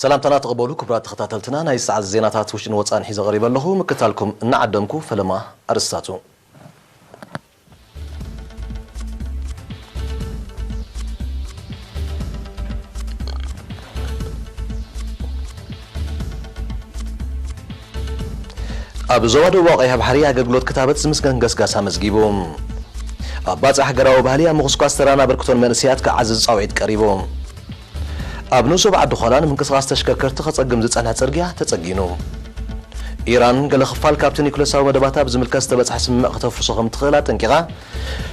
ሰላምታና ተቐበሉ ክቡራት ተኸታተልትና፣ ናይ ሰዓት ዜናታት ውሽጥን ወጻእን ሒዘ ቀሪበ ኣለኹ። ምክታልኩም እናዓደምኩ ፈለማ ኣርእስታቱ። ኣብ ዞባ ደቡባዊ ቀይሕ ባሕሪ ኣገልግሎት ክታበት ዝምስገን ገስጋስ ኣመዝጊቡ። ኣብ ባጽዕ ሃገራዊ ባህሊ ኣብ ምኹስኳስ ተራን ኣበርክቶን መንእሰያት ክዓዝዝ ጻውዒት ቀሪቡ። ኣብ ንኡስ ዞባ ዓዲ ዃላ ንምንቅስቓስ ተሽከርከርቲ ከጸግም ዝጸንሐ ጽርግያ ተጸጊኑ። ኢራን ገለ ክፋል ካብቲ ኒኩለሳዊ መደባታ ብዝምልከት ዝተበጽሐ ስምምዕ ከተፍርሶ ከም ትኽእል ኣጠንቂቓ።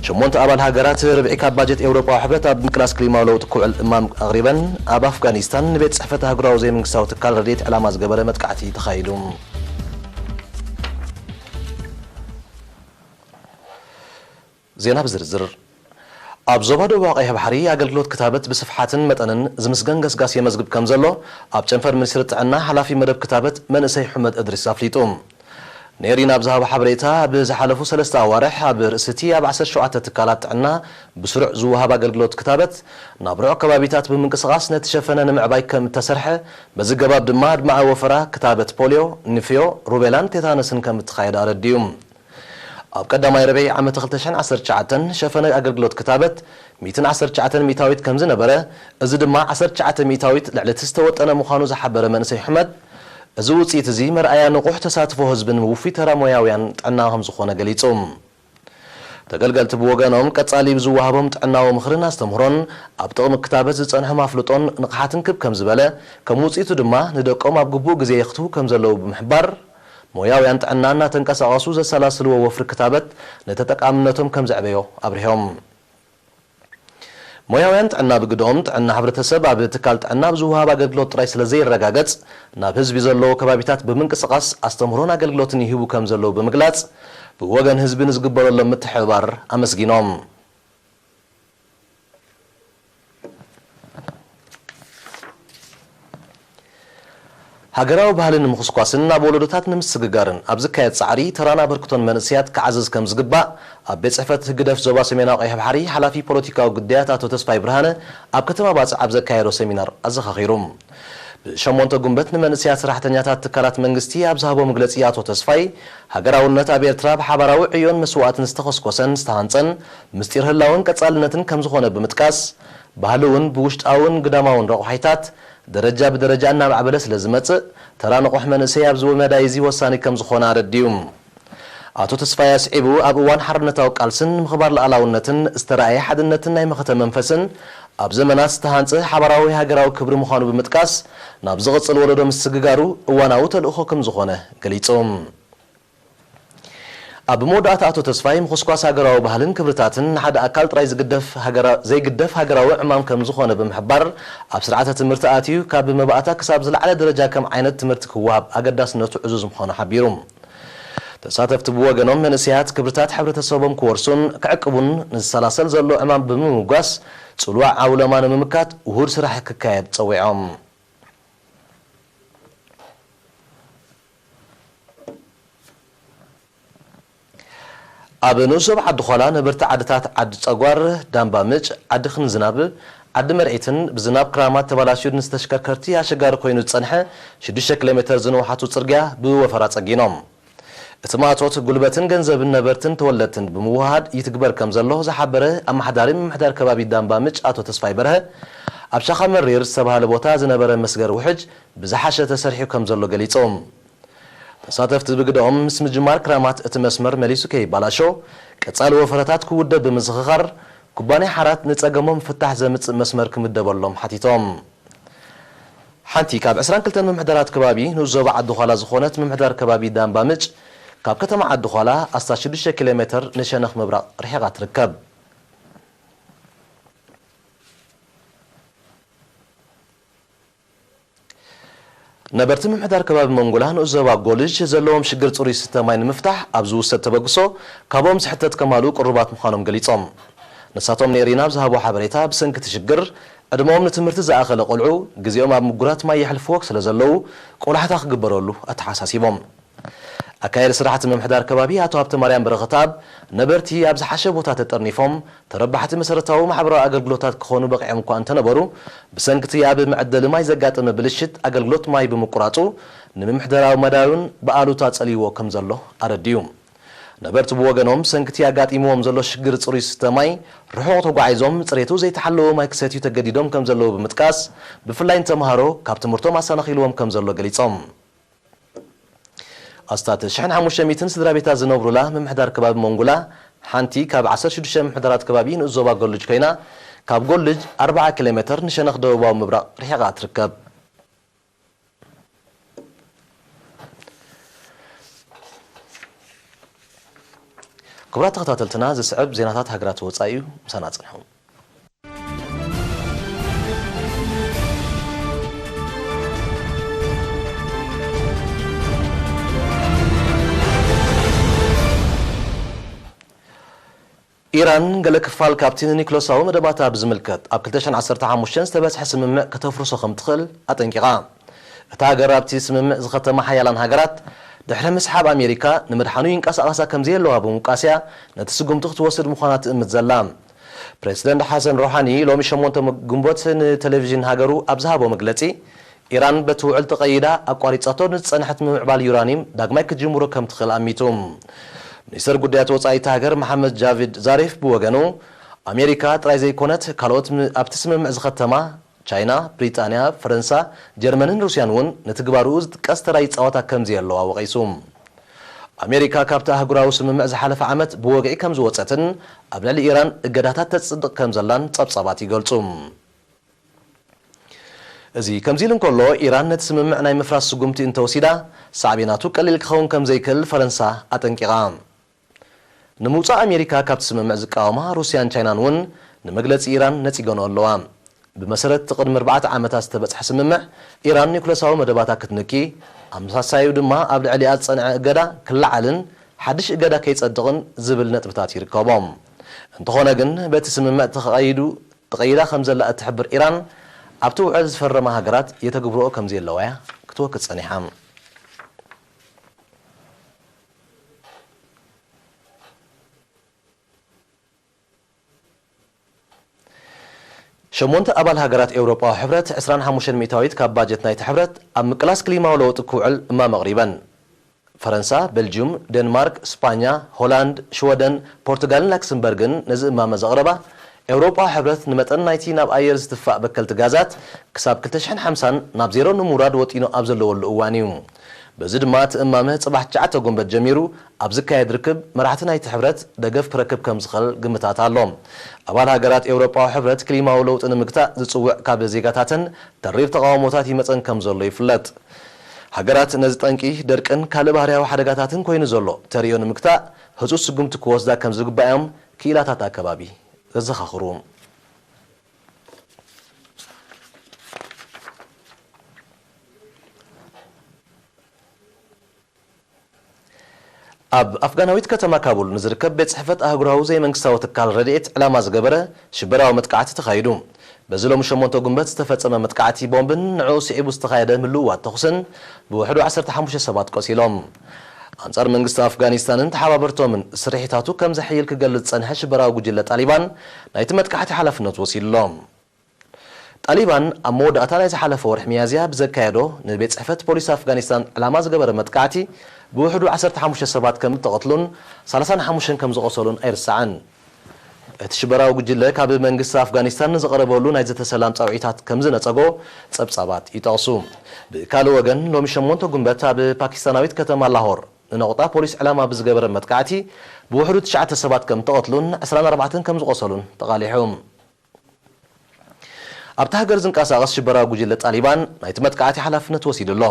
ሸሞንተ ኣባል ሃገራት ርብዒ ካብ ባጀት ኤውሮጳዊ ሕብረት ኣብ ምቅላስ ክሊማዊ ለውጢ ክውዕል እማም ኣቕሪበን። ኣብ ኣፍጋኒስታን ንቤት ጽሕፈት ኣህጉራዊ ዘይመንግስታዊ ትካል ረድኤት ዕላማ ዝገበረ መጥቃዕቲ ተኻይዱ። ዜና ብዝርዝር። ኣብ ዞባ ደቡብ ቀይሕ ባሕሪ ኣገልግሎት ክታበት ብስፍሓትን መጠንን ዝምስገን ገስጋስ የመዝግብ ከም ዘሎ ኣብ ጨንፈር ሚኒስትሪ ጥዕና ሓላፊ መደብ ክታበት መንእሰይ ሑመድ እድሪስ ኣፍሊጡ። ኔሪን ኣብ ዝሃቦ ሓበሬታ፣ ኣብ ዝሓለፉ ሰለስተ ኣዋርሕ ኣብ ርእሲ እቲ ኣብ ዓሰርተ ሸውዓተ ትካላት ጥዕና ብስሩዕ ዝወሃብ ኣገልግሎት ክታበት ናብ ርሑቕ ከባቢታት ብምንቅስቓስ ነቲ ሸፈነ ንምዕባይ ከም እተሰርሐ፣ በዚ ገባብ ድማ ኣድማዒ ወፈራ ክታበት ፖልዮ፣ ንፍዮ፣ ሩቤላን ቴታነስን ከም እተኻየደ ኣረዲኡ። ኣብ ቀዳማይ ረብዒ ዓመት ክልተ ሽሕን ዓሰርተ ትሽዓተን ሸፈነ ኣገልግሎት ክታበት ሚእትን ዓሰርተ ትሽዓተን ሚእታዊት ከም ዝነበረ፣ እዚ ድማ ዓሰርተ ትሽዓተ ሚእታዊት ልዕሊ እቲ ዝተወጠነ ምዃኑ ዝሓበረ መንእሰይ ሕመድ፣ እዚ ውጽኢት እዚ መርኣያ ንቑሕ ተሳትፎ ህዝብን ውፉይ ተራ ሞያውያን ጥዕና ከም ዝኾነ ገሊጹ። ተገልገልቲ ብወገኖም፣ ቀጻሊ ብዝወሃቦም ጥዕናዊ ምኽርን ኣስተምህሮን ኣብ ጥቕሚ ክታበት ዝጸንሖም ኣፍልጦን ንቕሓትን ክብ ከም ዝበለ፣ ከም ውጽኢቱ ድማ ንደቆም ኣብ ግቡእ ግዜ የኽትቡ ከም ዘለዉ ብምሕባር፣ ሞያውያን ጥዕና እናተንቀሳቐሱ ዘሰላስልዎ ወፍሪ ክታበት ንተጠቃምነቶም ከም ዘዕበዮ ኣብሪሆም። ሞያውያን ጥዕና ብግደኦም፣ ጥዕና ሕብረተሰብ ኣብ ትካል ጥዕና ኣብ ዝወሃብ ኣገልግሎት ጥራይ ስለ ዘይረጋገጽ፣ ናብ ህዝቢ ዘለዎ ከባቢታት ብምንቅስቓስ ኣስተምህሮን ኣገልግሎትን ይህቡ ከም ዘለዉ ብምግላጽ፣ ብወገን ህዝቢ ንዝግበረሎም ምትሕብባር ኣመስጊኖም። ሃገራዊ ባህሊ ንምኹስኳስን ናብ ወለዶታት ንምስግጋርን ኣብ ዝካየድ ጻዕሪ ተራን ኣበርክቶን መንእሰያት ክዓዝዝ ከም ዝግባእ ኣብ ቤት ጽሕፈት ህግደፍ ዞባ ሰሜናዊ ቀይሕ ባሕሪ ሓላፊ ፖለቲካዊ ጉዳያት ኣቶ ተስፋይ ብርሃነ ኣብ ከተማ ባጽዕ ኣብ ዘካየዶ ሰሚናር ኣዘኻኺሩ። ብሸሞንተ ጉንበት ንመንእሰያት ሰራሕተኛታት ትካላት መንግስቲ ኣብ ዝሃቦ መግለጺ ኣቶ ተስፋይ፣ ሃገራውነት ኣብ ኤርትራ ብሓባራዊ ዕዮን መስዋእትን ዝተኸስኮሰን ዝተሃንጸን ምስጢር ህላወን ቀጻልነትን ከም ዝኾነ ብምጥቃስ፣ ባህሊ እውን ብውሽጣውን ግዳማውን ረቑሒታት ደረጃ ብደረጃ እናማዕበለ ስለ ዝመጽእ፣ ተራ ንቑሕ መንእሰይ ኣብዚ መዳይ እዚ ወሳኒ ከም ዝኾነ ኣረዲኡ። ኣቶ ተስፋይ ኣስዒቡ፣ ኣብ እዋን ሓርነታዊ ቃልስን ምኽባር ሉዓላውነትን ዝተራእየ ሓድነትን ናይ መኸተ መንፈስን ኣብ ዘመናት ዝተሃንጸ ሓባራዊ ሃገራዊ ክብሪ ምዃኑ ብምጥቃስ፣ ናብ ዝቕጽል ወለዶ ምስግጋሩ እዋናዊ ተልእኾ ከም ዝኾነ ገሊጹ። ኣብ መወዳእታ ኣቶ ተስፋይ፣ ምኹስኳስ ሃገራዊ ባህልን ክብርታትን ንሓደ ኣካል ጥራይ ዝግደፍ ሃገራ-፣ ዘይግደፍ ሃገራዊ ዕማም ከም ዝኾነ ብምሕባር፣ ኣብ ስርዓተ ትምህርቲ ኣትዩ ካብ መባእታ ክሳብ ዝለዓለ ደረጃ ከም ዓይነት ትምህርቲ ክወሃብ ኣገዳስነቱ ዕዙዝ ምዃኑ ሓቢሩ። ተሳተፍቲ ብወገኖም፣ መንእሰያት ክብርታት ሕብረተሰቦም ክወርሱን ክዕቅቡን ንዝሰላሰል ዘሎ ዕማም ብምምጓስ፣ ጽልዋ ዓውለማ ንምምካት ውሁድ ስራሕ ክካየድ ጸዊዖም። ኣብ ንኡስ ዞባ ዓዲ ዃላ ነበርቲ ዓድታት ዓዲ ጸጓር፣ ዳምባ ምጭ፣ ዓዲ ክንዝናብ፣ ዓዲ መርዒትን ብዝናብ ክራማት ተባላሽዩ ንዝተሽከርከርቲ ኣሸጋሪ ኮይኑ ዝጸንሐ ሽዱሽተ ኪሎ ሜተር ዝንውሓቱ ጽርግያ ብወፈራ ጸጊኖም። እቲ ማእቶት ጉልበትን ገንዘብን ነበርትን ተወለድትን ብምውህሃድ ይትግበር ከም ዘሎ ዝሓበረ ኣመሓዳሪ ምምሕዳር ከባቢ ዳምባ ምጭ ኣቶ ተስፋይ በርሀ፣ ኣብ ሻኻ መሪር ዝተባህለ ቦታ ዝነበረ መስገር ውሕጅ ብዝሓሸ ተሰሪሑ ከም ዘሎ ገሊጾም። ተሳተፍቲ ብግደኦም፣ ምስ ምጅማር ክራማት እቲ መስመር መሊሱ ከይባላሾ፣ ቀጻሊ ወፈረታት ክውደብ ብምዝኽኻር፣ ኩባንያ ሓራት ንጸገሞም ፍታሕ ዘምጽእ መስመር ክምደበሎም ሓቲቶም። ሓንቲ ካብ ዕስራን ክልተን ምምሕዳራት ከባቢ ንኡስ ዞባ ዓዲ ዃላ ዝኾነት ምምሕዳር ከባቢ ዳምባ ምጭ፣ ካብ ከተማ ዓዲ ዃላ ኣስታት ሽዱሽተ ኪሎ ሜተር ንሸነኽ ምብራቕ ርሒቓ ትርከብ። ነበርቲ ምምሕዳር ከባቢ መንጎላ ንኡስ ዞባ ጎልጅ ዘለዎም ሽግር ጽሩይ ዝስተ ማይ ንምፍታሕ ኣብ ዝውሰድ ተበግሶ ካብኦም ዝሕተት ከማልኡ ቅሩባት ምዃኖም ገሊጾም። ንሳቶም ንኤሪና ኣብ ዝሃቦ ሓበሬታ፣ ብሰንኪ እቲ ሽግር ዕድመኦም ንትምህርቲ ዝኣኸለ ቆልዑ ግዜኦም ኣብ ምጉራት ማይ የሕልፍዎ ስለ ዘለዉ ቆላሕታ ክግበረሉ ኣተሓሳሲቦም። ኣካያዲ ስራሕቲ ምምሕዳር ከባቢ ኣቶ ሃብተማርያም በረኸትኣብ፣ ነበርቲ ኣብ ዝሓሸ ቦታ ተጠርኒፎም ተረባሕቲ መሰረታዊ ማሕበራዊ ኣገልግሎታት ክኾኑ በቒዖም እኳ እንተነበሩ፣ ብሰንክቲ ኣብ መዐደሊ ማይ ዘጋጠመ ብልሽት ኣገልግሎት ማይ ብምቁራጹ፣ ንምምሕዳራዊ መዳዩን ብኣሉታ ጸልይዎ ከም ዘሎ ኣረዲኡ። ነበርቲ ብወገኖም፣ ብሰንክቲ ኣጋጢምዎም ዘሎ ሽግር ጽሩይ ስተ ማይ ርሑቕ ተጓዒዞም ጽሬቱ ዘይተሓለወ ማይ ክሰትዩ ተገዲዶም ከም ዘለዉ ብምጥቃስ፣ ብፍላይ ንተምሃሮ ካብ ትምህርቶም ኣሰናኺልዎም ከም ዘሎ ገሊጾም። ኣስታት ሽሕን ሓሙሽተ ሚእትን ስድራ ቤታት ዝነብሩላ ምምሕዳር ከባቢ መንጉላ፣ ሓንቲ ካብ ዓሰርተ ሽዱሽተ ምምሕዳራት ከባቢ ንኡስ ዞባ ጎልጅ ኮይና፣ ካብ ጎልጅ ኣርብዓ ኪሎ ሜትር ንሸነኽ ደቡባዊ ምብራቕ ርሒቓ ትርከብ። ክቡራት ተኸታተልትና፣ ዝስዕብ ዜናታት ሃገራት ወጻኢ እዩ። ምሳና ጽንሑ። ኢራን ገለ ክፋል ካብቲ ንኒክሎሳዊ መደባታ ብዝምልከት ኣብ ክልተ ሽሕን ዓሰርተ ሓሙሽተን ዝተበጽሐ ስምምዕ ከተፍርሶ ከም ትኽእል ኣጠንቂቓ። እታ ሃገር ኣብቲ ስምምዕ ዝኸተማ ሓያላን ሃገራት፣ ድሕሪ ምስሓብ ኣሜሪካ፣ ንምድሓኑ ይንቀሳቐሳ ከም ዘየለዋ ብምውቃስያ፣ ነቲ ስጉምቲ ክትወስድ ምዃና ትእምት ዘላ። ፕሬዚደንት ሓሰን ሮሓኒ ሎሚ ሸሞንተ ግንቦት ንቴሌቪዥን ሃገሩ ኣብ ዝሃቦ መግለጺ፣ ኢራን በቲ ውዕል ተቐይዳ ኣቋሪጻቶ ንዝጸንሐት ምምዕባል ዩራኒየም ዳግማይ ክትጅምሮ ከም ትኽእል ኣሚቱ። ሚኒስተር ጉዳያት ወጻኢ እታ ሃገር መሓመድ ጃቪድ ዛሪፍ ብወገኑ፣ ኣሜሪካ ጥራይ ዘይኮነት፣ ካልኦት ም-፣ ኣብቲ ስምምዕ ዝኸተማ ቻይና፣ ብሪጣንያ፣ ፈረንሳ፣ ጀርመንን ሩስያን እውን ንትግባርኡ ዝጥቀስ ተራ ይጻወታ ከም ዘየለዋ ወቒሱ። ኣሜሪካ ካብቲ ኣህጉራዊ ስምምዕ ዝሓለፈ ዓመት ብወግዒ ከም ዝወጸትን ኣብ ልዕሊ ኢራን እገዳታት ተጽድቕ ከም ዘላን ጸብጻባት ይገልጹ። እዚ ከምዚ ኢሉ እንከሎ፣ ኢራን ነቲ ስምምዕ ናይ ምፍራስ ስጉምቲ እንተወሲዳ፣ ሳዕቤናቱ ቀሊል ክኸውን ከም ዘይክእል ፈረንሳ ኣጠንቂቓ። ንምውጻእ ኣሜሪካ ካብቲ ስምምዕ ዝቃወማ ሩስያን ቻይናን እውን ንመግለጺ ኢራን ነጺገንኦ ኣለዋ። ብመሰረት እቲ ቅድሚ ኣርባዕተ ዓመታት ዝተበጽሐ ስምምዕ፣ ኢራን ኒኩለሳዊ መደባታ ክትንኪ፣ ኣብ ምሳሳዩ ድማ ኣብ ልዕሊኣ ዝጸንዐ እገዳ ክለዓልን ሓድሽ እገዳ ከይጸድቕን ዝብል ነጥብታት ይርከቦም። እንተኾነ ግን፣ በቲ ስምምዕ ተኸይዱ ተቐይዳ ከም ዘላ እትሕብር ኢራን፣ ኣብቲ ውዕል ዝፈረማ ሃገራት የተግብርኦ ከም ዘየለዋ እያ ክትወክል ጸኒሓ። ሸሞንተ ኣባል ሃገራት ኤውሮጳዊ ሕብረት ዕስራን ሓሙሽተን ሚእታዊት ካብ ባጀት ናይቲ ሕብረት ኣብ ምቅላስ ክሊማዊ ለውጢ ክውዕል እማመ ኣቕሪበን። ፈረንሳ፣ ቤልጅዩም፣ ዴንማርክ፣ ስጳኛ፣ ሆላንድ፣ ሽወደን፣ ፖርቱጋልን ላክሰምበርግን ነዚ እማመ ዘቕረባ፣ ኤውሮጳዊ ሕብረት ንመጠን ናይቲ ናብ ኣየር ዝትፋእ በከልቲ ጋዛት ክሳብ ክልተ ሽሕን ሓምሳን ናብ ዜሮ ንምውራድ ወጢኑ ኣብ ዘለወሉ እዋን እዩ። በዚ ድማ እቲ እማመ ጽባሕ ትሽዓተ ጎንበት ጀሚሩ ኣብ ዝካየድ ርክብ መራሕቲ ናይቲ ሕብረት ደገፍ ክረክብ ከም ዝኽእል ግምታት ኣሎ። ኣባል ሃገራት ኤውሮጳዊ ሕብረት ክሊማዊ ለውጢ ንምግታእ ዝጽውዕ ካብ ዜጋታተን ተሪር ተቓውሞታት ይመጸን ከም ዘሎ ይፍለጥ። ሃገራት ነዚ ጠንቂ ደርቅን ካልእ ባህርያዊ ሓደጋታትን ኮይኑ ዘሎ ተርእዮ ንምግታእ ህጹጽ ስጉምቲ ክወስዳ ከም ዝግባእ እዮም ክኢላታት ኣከባቢ ዘዘኻኽሩ። ኣብ ኣፍጋናዊት ከተማ ካቡል ንዝርከብ ቤት ጽሕፈት ኣህጉራዊ ዘይመንግስታዊ ትካል ረድኤት ዕላማ ዝገበረ ሽበራዊ መጥቃዕቲ ተኻይዱ። በዚ ሎሚ ሸሞንተ ጉንበት ዝተፈጸመ መጥቃዕቲ ቦምብን ንዕኡ ስዒቡ ዝተኻየደ ምልውዋጥ ተኹስን ብውሕዱ ዓሰርተ ሓሙሽተ ሰባት ቆሲሎም። ኣንጻር መንግስቲ ኣፍጋኒስታንን ተሓባበርቶምን ስርሒታቱ ከም ዘሕይል ክገልጽ ዝጸንሐ ሽበራዊ ጉጅለ ጣሊባን ናይቲ መጥቃዕቲ ሓላፍነት ወሲዱ ኣሎ። ጣሊባን ኣብ መወዳእታ ናይ ዝሓለፈ ወርሒ ሚያዝያ ብዘካየዶ ንቤት ጽሕፈት ፖሊስ ኣፍጋኒስታን ዕላማ ዝገበረ መጥቃዕቲ ብውሕዱ ዓሰርተ ሓሙሽተ ሰባት ከም እተቐትሉን ሰላሳን ሓሙሽተን ከም ዝቖሰሉን ኣይርሳዕን። እቲ ሽበራዊ ጉጅለ ካብ መንግስቲ ኣፍጋኒስታን ንዝቐረበሉ ናይ ዘተ ሰላም ጻውዒታት ከም ዝነጸጎ ጸብጻባት ይጠቕሱ። ብካልእ ወገን፣ ሎሚ ሸሞንተ ጉንበት ኣብ ፓኪስታናዊት ከተማ ላሆር ንነቑጣ ፖሊስ ዕላማ ብዝገበረ መጥቃዕቲ ብውሕዱ ትሽዓተ ሰባት ከም እተቐትሉን ዕስራን ኣርባዕተን ከም ዝቖሰሉን ተቓሊሑ። ኣብታ ሃገር ዝንቀሳቐስ ሽበራዊ ጉጅለ ጣሊባን ናይቲ መጥቃዕቲ ሓላፍነት ወሲዱ ኣሎ።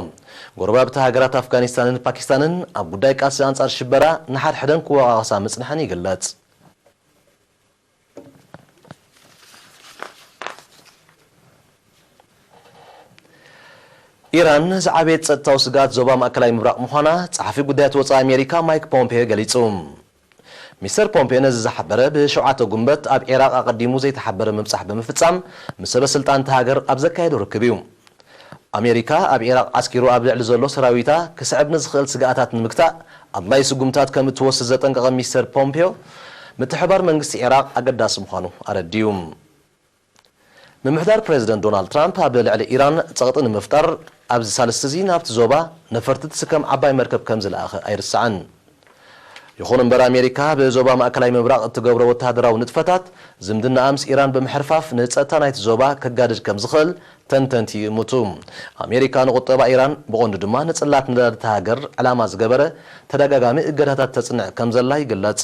ጎረባብቲ ሃገራት ኣፍጋኒስታንን ፓኪስታንን ኣብ ጉዳይ ቃልሲ ኣንጻር ሽበራ ንሓድሕደን ክወቓቐሳ ምጽንሐን ይግለጽ። ኢራን ዝዓበየት ጸጥታዊ ስግኣት ዞባ ማእከላይ ምብራቕ ምዃና ጸሓፊ ጉዳያት ወጻኢ ኣሜሪካ ማይክ ፖምፔዮ ገሊጹ። ሚስተር ፖምፔዮ ነዚ ዝሓበረ ብሸውዓተ ጉንበት ኣብ ዒራቕ ኣቐዲሙ ዘይተሓበረ ምብጻሕ ብምፍጻም ምስ ሰበ ስልጣን እታ ሃገር ኣብ ዘካየዶ ርክብ እዩ። ኣሜሪካ ኣብ ዒራቕ ዓስኪሩ ኣብ ልዕሊ ዘሎ ሰራዊታ ክስዕብ ንዝኽእል ስግኣታት ንምግታእ ኣድላዪ ስጉምታት ከም እትወስድ ዘጠንቀቐ ሚስተር ፖምፔዮ፣ ምትሕብባር መንግስቲ ዒራቕ ኣገዳሲ ምዃኑ ኣረዲኡ። ምምሕዳር ፕሬዝደንት ዶናልድ ትራምፕ ኣብ ልዕሊ ኢራን ጸቕጢ ንምፍጣር ኣብዚ ሳልስቲ እዚ ናብቲ ዞባ ነፈርቲ ትስከም ዓባይ መርከብ ከም ዝለኣኸ ኣይርሳዕን። ይኹን እምበር ኣሜሪካ ብዞባ ማእከላይ ምብራቕ እትገብሮ ወተሃደራዊ ንጥፈታት ዝምድናኣ ምስ ኢራን ብምሕርፋፍ ንጸጥታ ናይቲ ዞባ ከጋድድ ከም ዝኽእል ተንተንቲ ይእምቱ። ኣሜሪካ ንቁጠባ ኢራን ብቐንዱ ድማ ንጽላት ነዳዲ እታ ሃገር ዕላማ ዝገበረ ተደጋጋሚ እገዳታት ተጽንዕ ከም ዘላ ይግለጽ።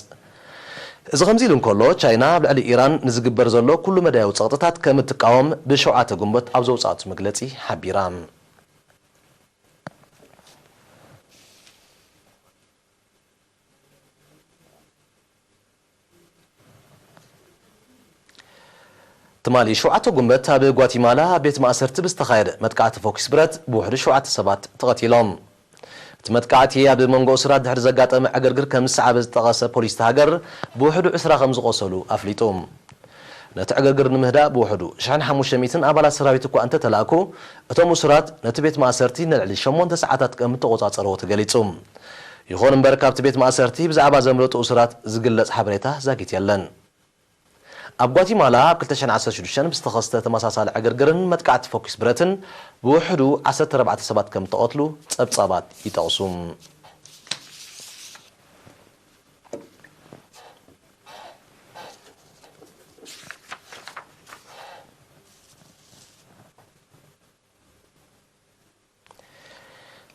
እዚ ከምዚ ኢሉ እንከሎ፣ ቻይና ኣብ ልዕሊ ኢራን ንዝግበር ዘሎ ኩሉ መዳያዊ ጸቕጥታት ከም እትቃወም ብሸውዓተ ግንቦት ኣብ ዘውጻእቱ መግለጺ ሓቢራ። ትማሊ ሸውዓተ ግንቦት ኣብ ጓቲማላ ኣብ ቤት ማእሰርቲ ብዝተኻየደ መጥቃዕቲ ፎኪስ ብረት ብውሕዱ ሸውዓተ ሰባት ተቐቲሎም። እቲ መጥቃዕቲ ኣብ መንጎ እሱራት ድሕሪ ዘጋጠመ ዕግርግር ከም ዝሰዓበ ዝጠቐሰ ፖሊስ እታ ሃገር፣ ብውሕዱ ዕስራ ከም ዝቖሰሉ ኣፍሊጡ። ነቲ ዕግርግር ንምህዳእ ብውሕዱ ሽሕን ሓሙሽተ ሚእትን ኣባላት ሰራዊት እኳ እንተተላእኩ፣ እቶም እሱራት ነቲ ቤት ማእሰርቲ ንልዕሊ ሸሞንተ ሰዓታት ከም እተቖጻጸርዎ ተገሊጹ። ይኹን እምበር ካብቲ ቤት ማእሰርቲ ብዛዕባ ዘምለጡ እሱራት ዝግለጽ ሓበሬታ ዛጊት የለን። ኣብ ጓቲማላ ኣብ ክልተ ሽሕን ዓሰርተ ሽዱሽተን ብዝተኸስተ ተመሳሳሊ ዕግርግርን መጥቃዕቲ ፎኪስ ብረትን ብውሕዱ ዓሰርተ ኣርባዕተ ሰባት ከም እተቐትሉ ጸብጻባት ይጠቕሱ።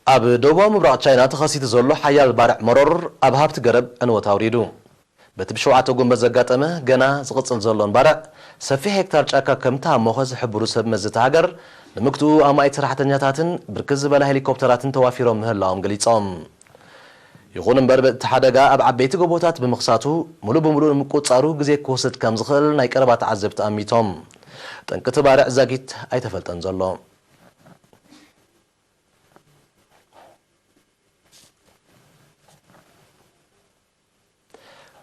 ኣብ ደቡባዊ ምብራቕ ቻይና ተኸሲቱ ዘሎ ሓያል ባርዕ መሮር ኣብ ሃብቲ ገረብ ዕንወት ኣውሪዱ። በቲ ብሸውዓተ ጉንበት ዘጋጠመ ገና ዝቕጽል ዘሎን ባርዕ፣ ሰፊሕ ሄክታር ጫካ ከም እተሃሞኸ ዝሕብሩ ሰብ መዚ እታ ሃገር፣ ንምግትኡ ኣማኢት ሰራሕተኛታትን ብርክት ዝበላ ሄሊኮፕተራትን ተዋፊሮም ምህላዎም ገሊጾም። ይኹን እምበር፣ በቲ ሓደጋ ኣብ ዓበይቲ ጎቦታት ብምኽሳቱ፣ ሙሉእ ብሙሉእ ንምቁጽጻሩ ግዜ ክወስድ ከም ዝኽእል ናይ ቀረባ ተዓዘብቲ ኣሚቶም። ጠንቂ እቲ ባርዕ ዛጊት ኣይተፈልጠን ዘሎ።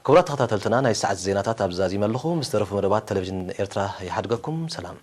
ክቡራት ተኸታተልትና፣ ናይ ሰዓት ዜናታት ኣብዚ ዛዚመ ኣለኹ። ምስ ተረፉ መደባት ቴሌቪዥን ኤርትራ ይሓድገኩም። ሰላም።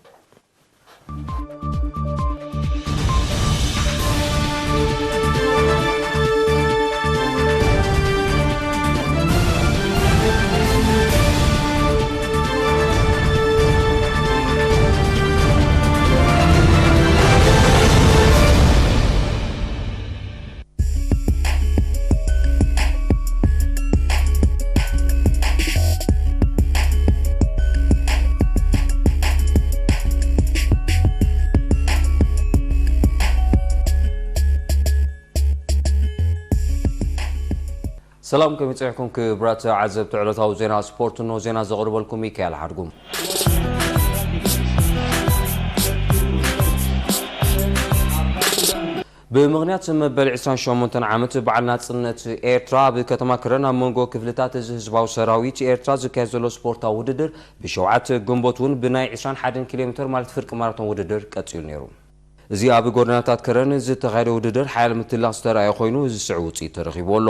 ሰላም፣ ከመይ ጸኒሕኩም ክቡራት ተዓዘብቲ ዕለታዊ ዜና ስፖርት? እንሆ ዜና ዘቕርበልኩም ሚካኤል ሓድጉ። ብምኽንያት መበል ዕስራን ሸሞንተን ዓመት በዓል ናጽነት ኤርትራ፣ ኣብ ከተማ ከረን ኣብ መንጎ ክፍልታት እዚ ህዝባዊ ሰራዊት ኤርትራ ዝካየድ ዘሎ ስፖርታዊ ውድድር ብሸውዓተ ግንቦት እውን ብናይ ዕስራን ሓደን ኪሎ ሜትር ማለት ፍርቂ ማራቶን ውድድር ቀጺሉ ነይሩ። እዚ ኣብ ጎደናታት ከረን ዝተኻየደ ውድድር ሓያል ምትላኽ ዝተራእየ ኮይኑ፣ እዚ ስዑ ውጽኢት ተረኺብዎ ኣሎ።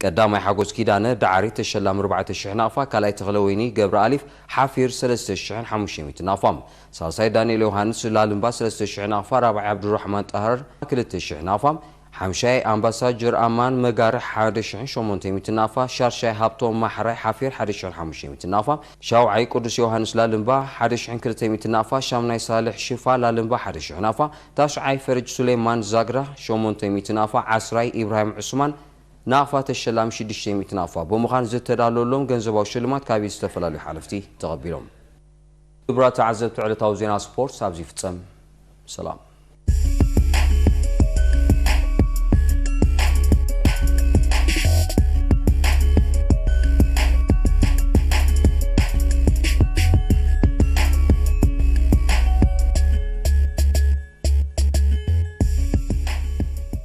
ቀዳማይ ሓጎስ ኪዳነ ዳዕሪ ተሸላሚ ኣርባዕተ ሽሕ ናቕፋ፣ ካልኣይ ተኽለወይኒ ገብረኣሊፍ ሓፊር ሰለስተ ሽሕን ሓሙሽተ ሚእትን ናቕፋ፣ ሳልሳይ ዳንኤል ዮሃንስ ላልምባ ሰለስተ ሽሕ ናቕፋ፣ ራብዓይ ዓብዱራሕማን ጣህር ክልተ ሽሕ ናቕፋ፣ ሓምሻይ ኣምባሳጀር ኣማን መጋርሕ ሓደ ሽሕን ሸሞንተ ሚእትን ናቕፋ፣ ሻድሻይ ሃብቶም ማሕራይ ሓፊር ሓደ ሽሕን ሓሙሽተ ሚእትን ናቕፋ፣ ሻውዓይ ቅዱስ ዮሃንስ ላልምባ ሓደ ሽሕን ክልተ ሚእትን ናቕፋ፣ ሻምናይ ሳልሕ ሽፋ ላልምባ ሓደ ሽሕ ናቕፋ፣ ታሽዓይ ፈርጅ ሱሌማን ዛግራ ሸሞንተ ሚእቲ ናቕፋ፣ ዓስራይ ኢብራሂም ዑስማን ናቕፋ ተሸላሚ ሽዱሽተ ሚእቲ ናቕፋ ብምዃን ዝተዳለወሎም ገንዘባዊ ሽልማት ካብ ዝተፈላለዩ ሓለፍቲ ተቐቢሎም። ክቡራት ተዓዘብቲ፣ ዕለታዊ ዜና ስፖርት ኣብዚ ይፍጸም። ሰላም።